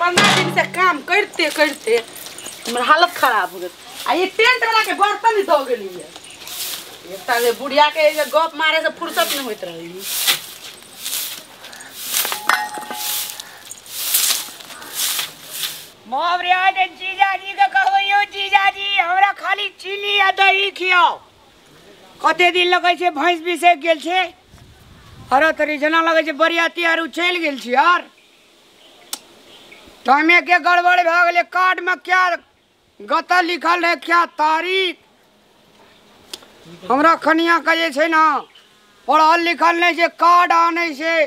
15 दिन से काम करते करते हमर हालत खराब हो गेल। आ ये टेंट वाला के बर्तन धो गेलियै। एकटा जे बुढ़िया के जे गप मारे से फुर्सत नहीं होइत रही। मोहब्रिया जीजाजी के कहबै यौ जीजाजी हमरा खाली चीनी आ दही खियाओ। कते दिन लगै छै भैंस बिसैक गेल छै। अरे तरी जेना लगै छै बरियाती आर चलि गेल छी यार। टाइमे के गड़बड़ भए गेलै। कार्ड में क्या गत लिखल है क्या तारीख। हमरा खनिया के जे छै ना पढ़ल लिखल नहीं छै, कार्ड आनै छै।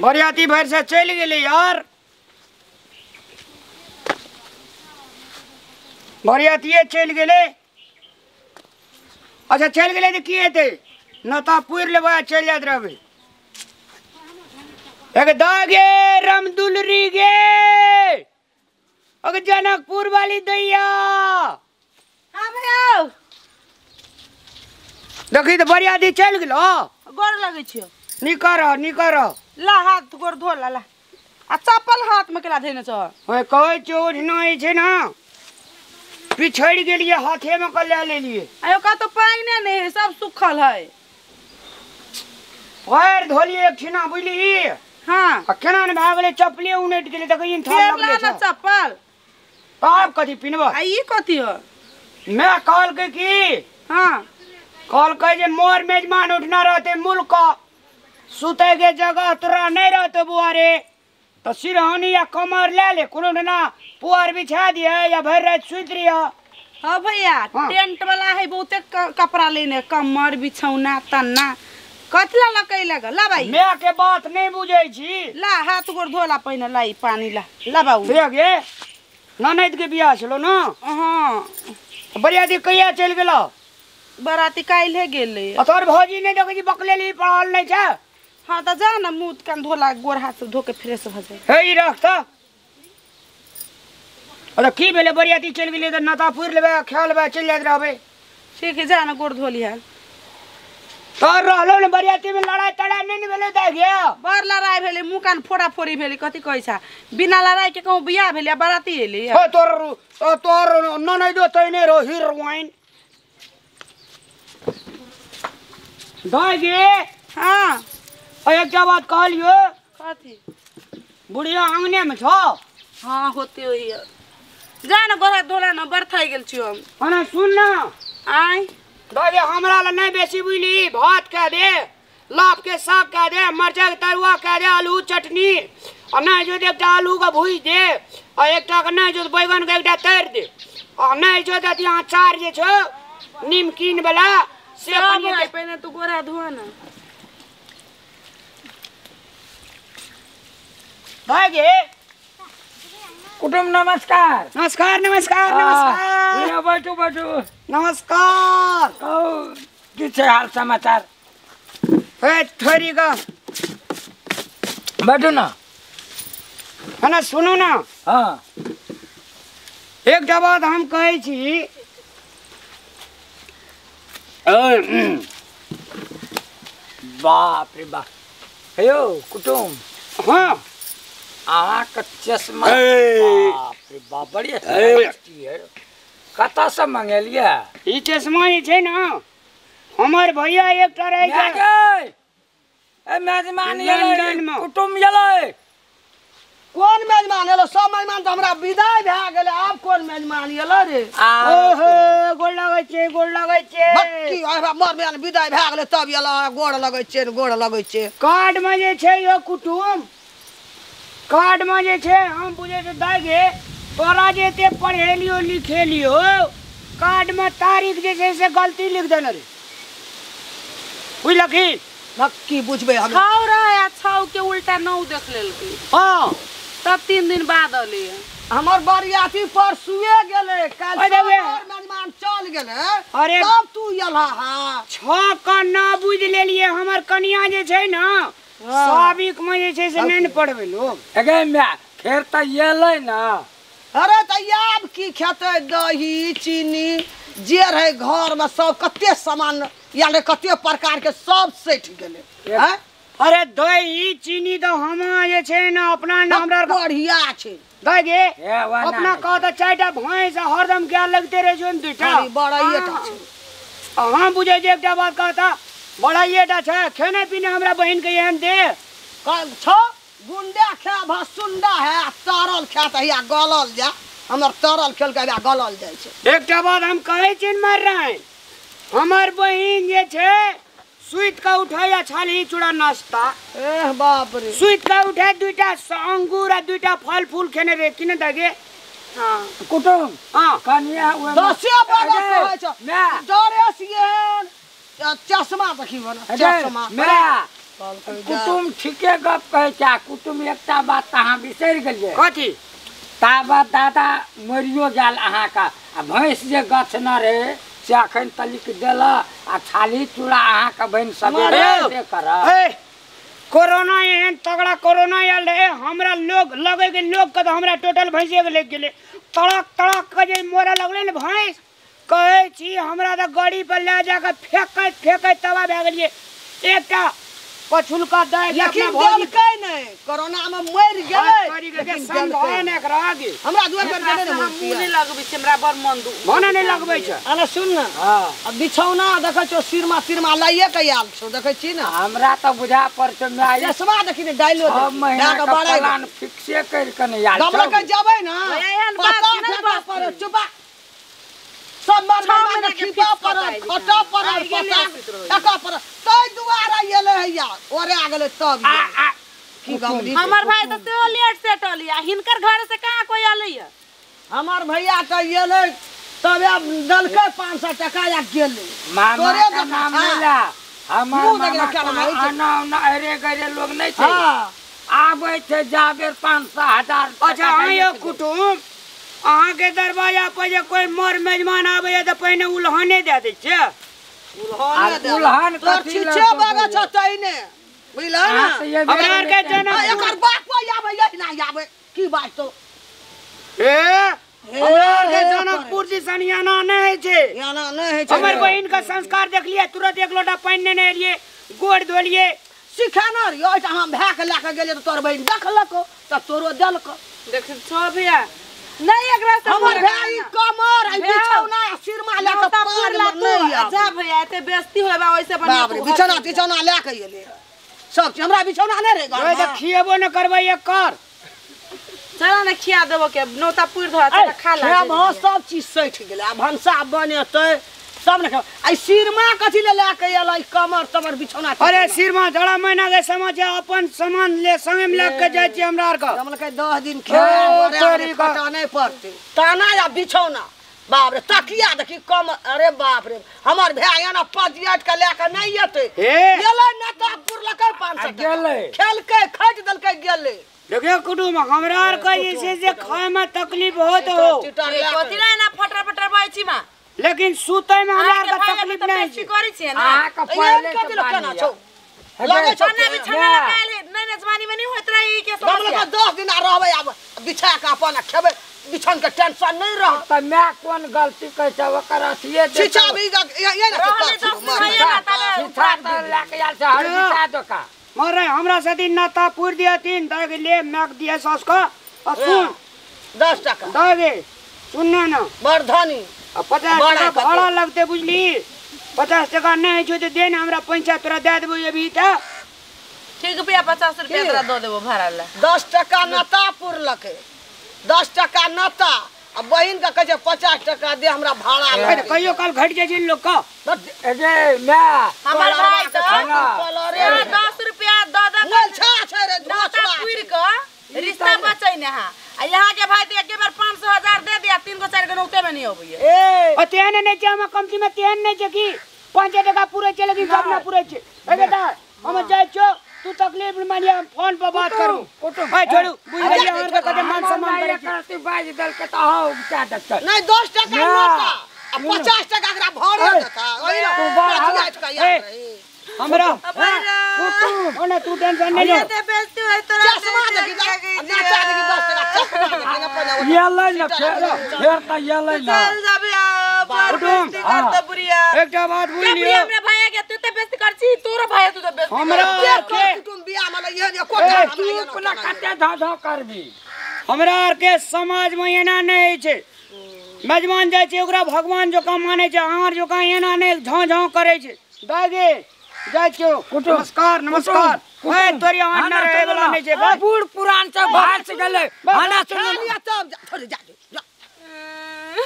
बरियाती भरि से चलि गेलै यार। बरियातिए चलि गेलै। अच्छा चलि गेलै तऽ की हेतै, नता पुरि लेबै आ चलि जाइत रहबै। एक दा गे रमदुलरी गे अग जनकपुर वाली दैया। हाँ भैया देखी तऽ बरियाती चलि गेलो। गोर लगै छियौ। निकर निकर ला हाथ गोर धो ला ला। आ चप्पल हाथ में केला धेने छौ? ओए कहै छियौ ओढ़ना जे छै ना पिछड़ि गेलियै, हाथे में कऽ लए लेलियै। आयो का तो पानि नहि है, सब सुखल है। पैर धोलियै एक छिना बुझली। हाँ आ केना ने भए गेलै चप्पले उनटि गेलै। देखै फेर ला ना चप्पल। तब कथी पिन्हबह? आ ई कथी हो? मैं कहलकै की, हाँ कहलकै जे मोर मेजमान उठना रहते मुल्क सुतै के जगह तोरा नहीं रहते बुआ रे, तो सिरहानी या कमर ले ले कोनो ना पुआर बिछा दिए या भरि राति सुति रहिए। हाँ भैया। हाँ। टेंट वाला है बहुते कपड़ा लेने, कमर बिछौना तन्ना कथी ला लकै लग ला भाई। मैं के बात नहीं बुझै छी। ला हाथ गोर धोला पहिने ला ई पानी ला ला बाबू। हे गे ननैद के बियाह छलो ना। हाँ बरियाती कहिया चलि गेलो? बराती काल्हे गेलै। आ तोहर भौजी नहीं देखै छी बकलेली पढ़ल नहीं छै। हाँ तऽ जा ना मुँह कान धोला गोर हाथ धो के फ्रेश भऽ जाए। हे ई रख तऽ। अरे की भेलै बरियाती चलि गेलै तऽ नता पुरि लेबै खा लेबै चलि जाइत रहबै। ठीक है जा ना गोर धो लिहा। तोहर रहलो ने बरियाती में लड़ाई तड़ाई नहीं ने भेलै दाइ गे? बड़ लड़ाई भेलै, मुँह कान फोड़ा फोड़ी भेलै। कथी कहै छा बिना लड़ाई के कहूँ बियाह भेलै आ बराती एलै। हे तोहर तोहर ननैदो तैने रहो हीरोइन दाइ गे। हाँ एकटा बात कहलियो। कथी? बुढ़िया आंगने में छौ? हाँ होते होई। जा ना गोर हाथ धोला ना बड़ थाकि गेल छियौ हम। हाँ सुन ना आय दाइ हमरा ला नहीं बेसी बुझली। भात कह दे, लाभ के साग कह दे, मरचाई के तरुआ कह दे, आलू चटनी आ नहीं जो एकटा आलू के भूज दे आ एकटा के नहीं जो बैगन के एकटा तरि दे आ नहीं जो अथी अचार जे छौ निमकीन वाला से कनी। पहिने तू गोर हाथ धोआ ना। दाइ गे कुटुम नमस्कार। नमस्कार नमस्कार नमस्कार। बैठू बैठू। नमस्कार। कहू की छै हाल समाचार? हे थोड़ी का बैठू ना। है ना सुनू ना। हाँ एकटा बात हम कहै छी। बाप रे बाप। हे यौ कुटुम। हाँ अहाँके चश्मा बाप रे बाप बढ़िया है। कतऽसँ मंगेलियै ई चश्मा जे छै ना? हमर भैया एकटा रहै छै। ए मेजमान एलै कुटुम एलै। कोन मेजमान एलो? सब मेजमान तऽ हमरा विदाई भए गेलै, आब कोन मेजमान एलो रे? ओहो गोर लगै छै गोर लगै छै। की मर मेजमान विदाई भए गेलै तब एलो गोर लगै छै गोर लगै छै। कार्ड में जे छै यौ कुटुम, कार्ड में जे छै हम बुझै छै दाइ गे तोरा जे एते पढ़ेलियो लिखेलियो कार्ड में तारीख जे छै से गलती लिख देने रे बुझलखिन? की बुझबै हम? छौ रहै आ छौ के उल्टा 9 देख लेलकै। हाँ तब 3 दिन बाद अलै। हमर बरियाती परसुए गेलै, काल्हि मेजमान चल गेलै। अरे तब तू एलहा। हाँ 6 के 9 बुझि लेलियै। हमर कनिया जे छै ना साबिक में जे छै से नहि ने पढ़बै लोग। अगे my फेर तऽ एलै ना। अरे तऽ आब की खेतै? दही चीनी जे रहै घर में सब कते सामान यानी कते प्रकार के सब सठि गेलै। अरे दही चीनी तो हम जे छै ने अपना हमरा बढ़िया छै दही गे अपना कह त चारिटा भैंस हरदम गाय लगते रहे छै दुईटा बड़ाइए टा छै। अहाँ बुझै जे एकटा बात कहता बड़ाइए टा छै खेने पीने हमरा बहिन के एहन दे छौ गुंडा खा भसुंडा है तरल खा त हिया गलल जा हमर तरल खेल के गलल जाइ छै। एकटा बात हम कहै छी मर रहे हमर बहिन जे छै सुइत के उठे या छाली चूड़ा नाश्ता। एह बाप रे सुइत के उठे दुईटा अंगूर आ दुईटा फल फूल खेने रे कि ने दगे। हां कुटुम हां कनिया दसे बजे कहै छ डरे सियन चश्मा देखी बना चश्मा मैं कुटुम ठीके गप कहै छै। कुटुम एकटा बात अहाँ बिसरि गेलियै। कथी? ताबत दादा मरियो गेल अहाँके आ भैंस जे गछ न रहे से अखन तलिक देल आ छाली चूड़ा अहाँके बहिन सबेरे करत। कोरोना एहन तगड़ा कोरोना आयल रहे हमरा लोग लगे के लोग के तो हमरा टोटल भैंसे के लग गेलै तड़क तड़क के जे मरऽ लगलै ने भैंस कहै छी हमरा तऽ गाड़ी पर लए जाके फेकैत फेकैत तबाह भए गेलियै। एकटा पछुलका दे लेकिन देलकै नहि कोरोना में मरि गेलै लेकिन संभावना नहि एकरा गे हमरा दुआर पर गेलै ने हम मुँह नहि लगबै छै हमरा बड़ मन दुख मन नहि लगबै छै। अरे सुन ने अब बिछौना देखै छौ सिरमा सिरमा लाइए के आयल छौ देखै छी ने हमरा तऽ बुझा पड़ छै माय चश्मा देखी ने डायलो महीना के प्लान फिक्से कर के ने आयल हमरा के जेबै ना एहन बात नहि बात पर चुपा सब मार मार के खिपा पर खटा पर पता टका पर तै दुआरा एलै हैया ओरे आ गेलै तब आ की गमरी हमर भाई तऽ सेहो लेट सेट अलिया हिनकर घर से कहाँ कोई अलैया। हमर भैया तऽ एलै तब आब देलकै 500 टका या गेलै मामा के नाम नहि ला हमर मामा आना उना अरे गरे लोग नहि छै आबै छै जाबेर 500 1000। अच्छा अहाँ यौ कुटुम अहाँ के दरवाजा पर जे कोई मर मेजमान आबैया तऽ पहिने उल्हने दए दै छियै। उल्हन तोर छीछे बागे छ तैने बुझला ना हमरा आर के जना एकर बाप कोई आबै यही ना आबै की बात तो ए हमरा आर के जनकपुर दिसन एना नहि होइ छै एना नहि होइ छै। हमर बहिन के संस्कार देखलियै तुरंत एक लोटा पानि नेने एलियै गोड़ धोलियै सिखाना रे ओहिठाम हम भाय के लए के गेलियै तऽ तोर बहिन देखलको तऽ तोरो देलको। देख छो भैया नहीं एकरा से हमर भाई कमर आई बिछौना सिरमा ले के पार नहीं आ जा भैया एते बेइज्जती होबा ओइसे बना बाप रे बिछौना बिछौना ले के एले सब चीज हमरा बिछौना नहीं रे घर में त खिएबो न करबै एकर चला न खिया देबो के नौता पुर धो चला खा ला हम सब चीज सठि गेलै आ भनसा बनेतै सब ने आई सिरमा कथि ले ले के एलै कमर तमर बिछौना। अरे सिरमा जड़ा महीना के समझ अपन सामान ले संगे में लग के जाय छी हमरा आर के हम के 10 दिन खेला कटा नहीं पड़ते ताना या बिछौना बाप रे तकिया देखी कम। अरे बाप रे हमर भाय एना पजियट के ले के नहीं एतै गेलै न त पुरलकै 500 गेलै खेलकै खट देलकै गेलै। देखियो कुटुम हमरा आर के जे छै से खाय में तकलीफ होत हो कथि ला एना फटर फटर बाजै छी मां लेकिन सुतै में हमरा आर के तकलीफ नहीं छै करै छियै ना अहाँ के पहिले केना छौ लगे छौ बिछौना बिछौना लगायल नहीं नजवानी में नहीं होइत रही के समस्या। हम 10 दिन रहबै आब बिछा के अपन खेबै बिछौन के टेंशन नहीं रह त मैं कोन गलती कहै छै ओकर अथिए छिछा भी ये ना छिछा त लए के आयल छै हर बिछा दोका मरे हमरा से दिन नाता पुर दियथिन दग ले मैक दिए सस का आ सुन 10 टका दगे सुन ना बड़ धनी आ 50 टका भाड़ा लगते बुझली 50 टका नहीं छौ त दे ने हमरा पैसा तोरा दे देबो अभी त ठीक रुपया 50 रुपया तोरा दऽ देबो भाड़ा ला। 10 टका नाता पुरलकै 10 टका नाता आ बहिन के कहै छै 50 टका दे हमरा भाड़ा लगे कहियो काल घट जाइ छै लोग का ए मैं हमर भाई त 10 रुपया दऽ दऽ मोल छा छै रे नाता पुर के रिश्ता बचै ने हां आ यहाँ के भाई त एके बार 500 1000 दे दिया 3 गो 4 गो नौते में नहीं अबैया। ए ओ तेहन नहीं छै हम कमती में तेहन नहीं छै कि 5 टका पूरे छै लेकिन सब ना पूरे छै। ए बेटा हम जाइ छौ तू तकलीफ न मानिया हम फोन पर बात करू ए छोड़ू बुझ गेलियै हमर के कते मान सम्मान करै छी करती बाज दल के त हां क्या देखत नहीं 10 टका नोटा आ 50 टका एकरा भाड़ा देता ओही ना हमरा कुटुम ओने तू टेंशन नहीं ले ते बेइज्जती होय तोरा चश्मा देखी नाचा देखी 10 टका चश्मा देखी ना पहिने ये लै न फेर त ये लै न चल जाबे कुटुम करत बुढ़िया एकटा बात बुझ लियो हमरा भैया के तू त बेइज्जती कर छी तोरो भैया तू त बेइज्जती हमरा के कुटुम बियाह में एहन एकोटा तू अपना कते धौ धौ करबी। हमरा आर के समाज में एना नहीं होइ छै। मेजबान जाइ छै ओकरा भगवान जकाँ मानै छै, अहाँ जकाँ एना नहि झाँ झाँ करै छै। दाइ गे जाइ छियौ, नमस्कार नमस्कार। ओए तोरी अहाँ न रहै वाला नहि छै। बूढ़ पुरान छै भास गेलै। खाना सुन लिअ तब थोड़े जा जा।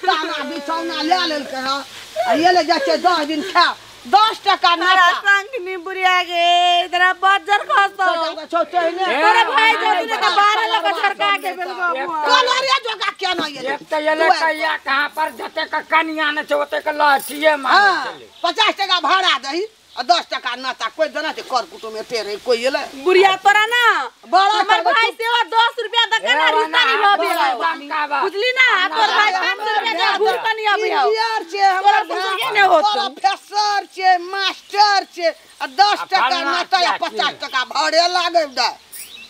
ताना बिछौना ले लेलकै हँ आ ये ले जाइ छै 10 दिन खा 10 टका तोरा संग नी बुढ़िया गे तोरा बज्जर खसौ तोरा भाई जल्दी ने त 12 लग झरका के बेलगो कलरिया जोगा केना ये एक त एले कहिया कहां पर जते क कनिया ने छै ओते क लहठिए मांगे छलै। 50 टका भाड़ा दही आ 10 टका नाता कोई देना छै कर कुटुम एते रे कोई एले बुढ़िया तोरा ना हमर भाई सेवा 10 रुपया द के ना रिश्ता निभाबे बुझली ना। तोर भाई 5 रुपया दे घूर कनी अभी हो इंजीनियर छै हमरा बुझलिए ने होत प्रोफेसर छै मास्टर छै आ 10 टका नाता या 50 टका भाड़े लागे दे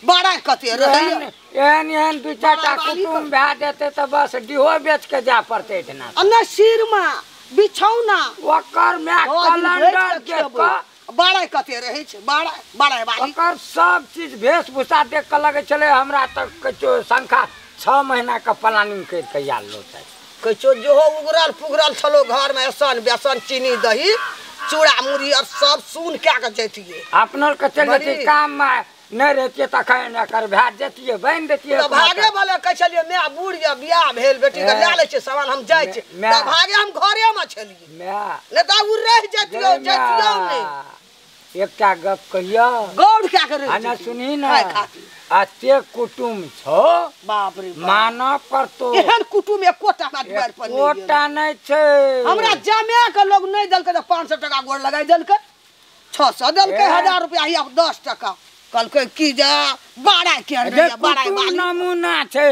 बड़ा कते रहै। एहन एहन दू चारिटा कुटुम भए जेतै त बस डीहो बेच के जाय पड़तै एहिठिना। आ न सिरमा बिछौना ओकर my calendar देख क बड़ा कते रहै छै बड़ा बड़ा बाली ओकर सब चीज वेशभूषा देख क लगै छलै हमरा त कहियो शंखा 6 महीना के प्लानिंग करि के आयल होतै। कहियो जोहो उगरल पुगरल छलो घर में असन बेसन चीनी दही चूड़ा मुड़ी और सब सुन के के जैतिए। अपनो के चलि जैतिए काम में नहीं रहतिए तखन एकर भए जैतिए बनि देतिए। त भागे वाला कहै छलिए my बूढ़ या बियाह भेल बेटी के लए लै छै सामान हम जाइ छी त भागे हम घरे में छलिए my नहीं त उ रहि जैतियो जैतियो नहीं। एकटा गप कहियो गौर क्या करे ना सुनी ना अते कुटुम छो बाप रे मानव करतो एहन कुटुम एकोटा हमरा दुआर पर नहीं एकोटा नहीं छै। हमरा जमे के लोग नहीं देलकै त 500 टका गोड़ लगाई देलकै 600 देलकै 1000 रुपया हिया 10 टका कहलकै की जा बाड़ा के रे बाड़ा नमूना छै।